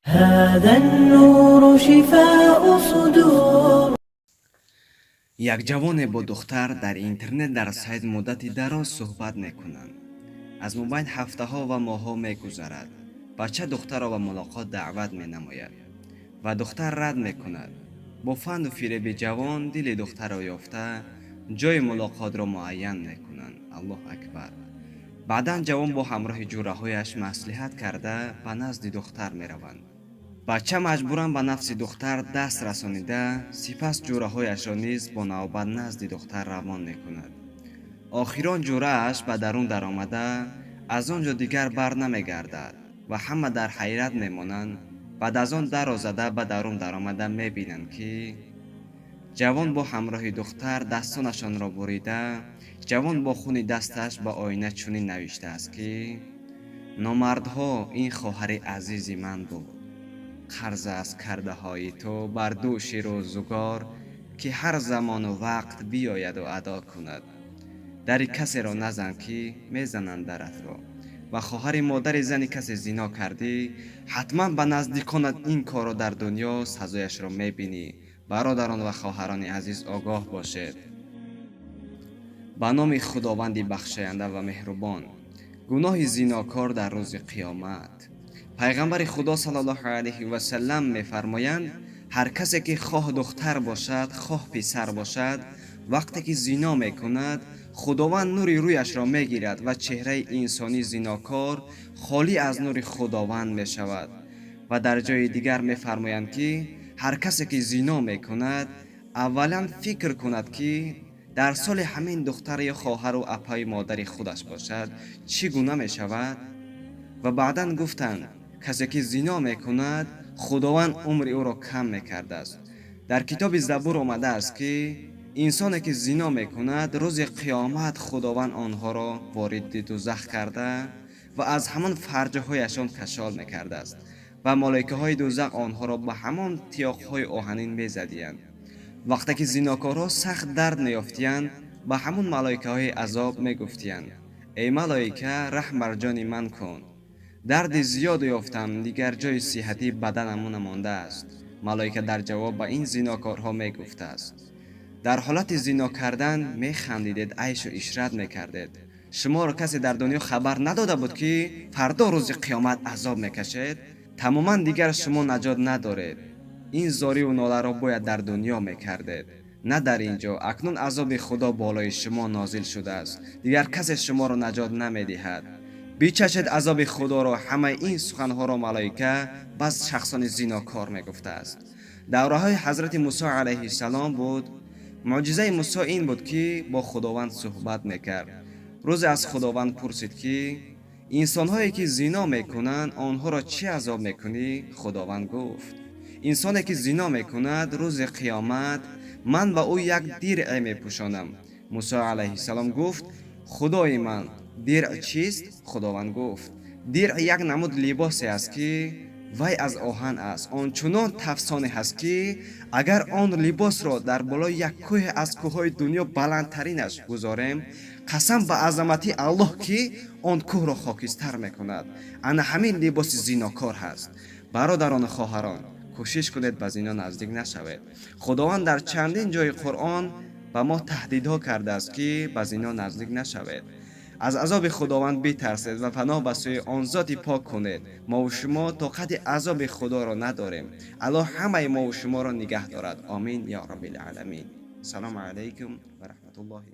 هذا النور شفاء صدور. Як ҷавоне бо духтар дар интернет, дар сайт муддати дароз суҳбат мекунанд. Аз мобайн ҳафтаҳо ва моҳҳо мегузарад. Бача духтарро ба мулоқот даъват менамояд ва духтар рад мекунад. Бо фанду фиреби ҷавон дили духтарро ёфта, ҷойи мулоқотро муайян мекунанд. Аллоҳ акбар! Баъдан ҷавон бо ҳамроҳи ҷӯраҳояш маслиҳат карда, ба назди духтар мераванд. Бача маҷбуран ба нафси духтар даст расонида, сипас ҷӯраҳояшро низ бо навбат назди духтар равон мекунад. Охирон ҷӯрааш ба дарун даромада, аз он ҷо дигар бар намегардад ва ҳама дар ҳайрат мемонанд. Баъд аз он дарро зада, ба дарун даромада мебинанд, ки ҷавон бо ҳамроҳи духтар дастонашонро бурида. Ҷавон бо хуни дасташ ба оина чунин навиштааст, ки: «Номардҳо, ин хоҳари азизи ман буд. Қарз аз кардаҳои ту бар дӯши рӯзгор, ки ҳар замону вақт биёяду адо кунад. Дари касеро назан, ки мезананд даратро. Ба хоҳари модари зани касе зино кардӣ, ҳатман ба наздиконат ин корро дар дунё сазояшро мебинӣ». Бародарон ва хоҳарони азиз, огоҳ бошед. Ба номи Худованди бахшоянда ва меҳрубон. Гуноҳи зинокор дар рӯзи қиёмат. Пайғамбари Худо саллаллоҳу алайҳи васаллам мефармоянд: ҳар касе ки хоҳ духтар бошад, хоҳ писар бошад, вақте ки зино мекунад, Худованд нури рӯяшро мегирад ва чеҳраи инсони зинокор холӣ аз нури Худованд мешавад. Ва дар ҷои дигар мефармоянд, ки ҳар касе ки зино мекунад, аввалан фикр кунад, ки дар соли ҳамин духтар ё хоҳару апаи модари худаш бошад, чӣ гуна мешавад. Ва баъдан гуфтанд: касе ки зино мекунад, Худованд умри ӯро кам мекардааст. Дар китоби Забур омадааст, ки инсоне ки зино мекунад, рӯзи қиёмат Худованд онҳоро вориди дузах карда ва аз ҳамон фарҷҳояшон кашол мекардааст ва малоикаҳои дузах онҳоро ба ҳамон тиёқҳои оҳанин мезадиянд. Вақте ки зинокорҳо сахт дард меёфтиянд, ба ҳамон малоикаҳои азоб мегуфтиянд: «Эй малоика, раҳм бар ҷони ман кун, дарди зиёд ёфтам, дигар ҷои сиҳатӣ баданаму намондааст». Малоика дар ҷавоб ба ин зинокорҳо мегуфтааст: «Дар ҳолати зино кардан механдидед, айшу ишрат мекардед. Шуморо касе дар дунё хабар надода буд, ки фардо рӯзи қиёмат азоб мекашед? Тамоман дигар шумо наҷот надоред. Ин зориву ноларо бояд дар дунё мекардед, на дар ин ҷо. Акнун азоби Худо болои шумо нозил шудааст, дигар касе шуморо наҷот намедиҳад. Бичашед азоби Худоро». Ҳамаи ин суханҳоро малоика ба шахсони зинокор мегуфтааст. Давраҳои ҳазрати Мусо алайҳиссалом буд. Муъҷизаи Мусо ин буд, ки бо Худованд суҳбат мекард. Рӯзе аз Худованд пурсид, ки инсонҳое ки зино мекунанд, онҳоро чӣ азоб мекунӣ? Худованд гуфт: «Инсоне ки зино мекунад, рӯзи қиёмат ман ба ӯ як диръе мепӯшонам». Мусо алайҳиссалом гуфт: «Худои ман, диръ чист?» Худованд гуфт: «Диръ як намуд либосе аст, ки вай аз оҳан аст. Он чунон тафсоне ҳаст, ки агар он либосро дар болои як кӯҳе аз кӯҳҳои дунё баландтаринаш гузорем, қасам ба азамати Аллоҳ, ки он кӯҳро хокистар мекунад. Ана ҳамин либоси зинокор ҳаст». Бародарону хоҳарон, кӯшиш кунед, ба зино наздик нашавед. Худованд дар чандин ҷои Қуръон ба мо таҳдидҳо кардааст, ки ба зино наздик нашавед, аз азоби Худованд битарсед ва паноҳ ба сӯи он зоти пок кунед. Мову шумо тоқати азоби Худоро надорем. Аллоҳ ҳамаи мову шуморо нигаҳ дорад. Омин ё Раббил Аламин. Салому алайкум ва раҳматуллоҳи.